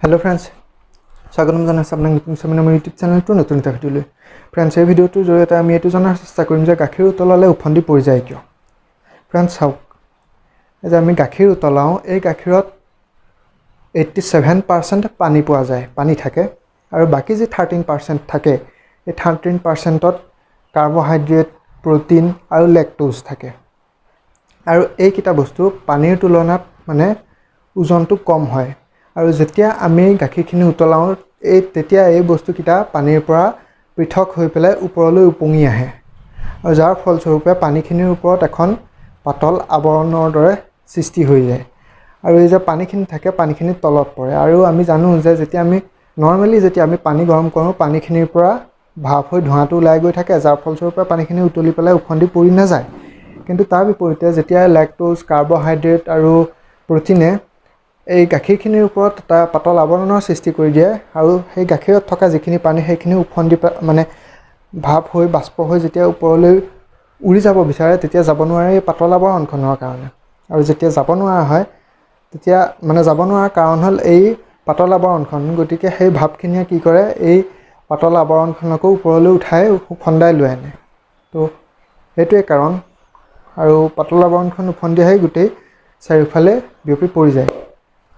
Hello' friends, স্বাগতম জনাইছোঁ আপোনাক নতুন চামিন আমাৰ ইউটিউব চেনেলটো নতুন এটা ভিডিঅ'লৈ। ফ্ৰেণ্ডছ, এই ভিডিঅ'টোৰ জৰিয়তে আমি এইটো জনাৰ চেষ্টা কৰিম যে গাখীৰ উতলালে ওফন্দি পৰি যায় কিয়। ফ্ৰেণ্ডছ, চাওক, এই যে আমি গাখীৰ উতলাওঁ, এই গাখীৰত 87% পানী পোৱা যায়, পানী থাকে আৰু বাকী যি 13% থাকে, এই 13%ত কাৰ্বহাইড্ৰেট, প্ৰ'টিন আৰু লেক্ট'জ থাকে। আৰু এইকেইটা বস্তু পানীৰ তুলনাত মানে ওজনটো কম হয়। আৰু যেতিয়া আমি গাখীৰখিনি উতলাওঁ, তেতিয়া এই বস্তুকেইটা পানীৰ পৰা পৃথক হৈ পেলাই ওপৰলৈ উপঙি আহে আৰু যাৰ ফলস্বৰূপে পানীখিনিৰ ওপৰত এখন পাতল আৱৰণৰ দৰে সৃষ্টি হৈ যায়। আৰু এই যে পানীখিনি থাকে, পানীখিনি তলত পৰে। আৰু আমি জানো যে যেতিয়া আমি নৰ্মেলি যেতিয়া আমি পানী গৰম কৰোঁ, পানীখিনিৰ পৰা ভাপ হৈ ধোঁৱাটো ওলাই গৈ থাকে, যাৰ ফলস্বৰূপে পানীখিনি উতলি পেলাই ওফন্দি পৰি নাযায়। কিন্তু তাৰ বিপৰীতে যেতিয়া লেক্ট'জ, কাৰ্বহাইড্ৰেট আৰু প্ৰ'টিনে এই গাখীৰখিনিৰ ওপৰত এটা পাতল আৱৰণৰ সৃষ্টি কৰি দিয়ে আৰু সেই গাখীৰত থকা যিখিনি পানী, সেইখিনি ওফন্দি মানে ভাপ হৈ, বাষ্প হৈ যেতিয়া ওপৰলৈ উৰি যাব বিচাৰে, তেতিয়া যাব নোৱাৰে এই পাতল আৱৰণখনৰ কাৰণে। আৰু যেতিয়া যাব নোৱাৰা হয়, তেতিয়া মানে যাব নোৱাৰাৰ কাৰণ হ'ল এই পাতল আৱৰণখন। গতিকে সেই ভাপখিনিয়ে কি কৰে, এই পাতল আৱৰণখনকো ওপৰলৈ উঠাই ওফন্দাই লৈ আনে। তো সেইটোৱে কাৰণ। আৰু পাতল আৱৰণখন ওফন্দি আহি গোটেই চাৰিওফালে বিয়পি পৰি যায়।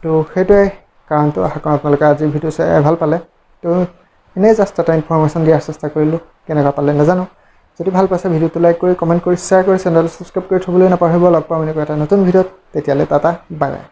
তো সেইটোৱে কাৰণটো। আশা কৰোঁ আপোনালোকে আজিৰ ভিডিঅ' চাই ভাল পালে। তো এনেই জাষ্ট এটা ইনফৰ্মেশ্যন দিয়াৰ চেষ্টা কৰিলোঁ, কেনেকুৱা পালে নাজানো। যদি ভাল পাইছে, ভিডিঅ'টো লাইক কৰি, কমেণ্ট কৰি, শ্বেয়াৰ কৰি, চেনেলটো ছাবস্ক্ৰাইব কৰি থ'বলৈ নাপাহৰিব। লগ পাম এনেকুৱা এটা নতুন ভিডিঅ'ত। তেতিয়ালৈ টাটা, বাই বাই।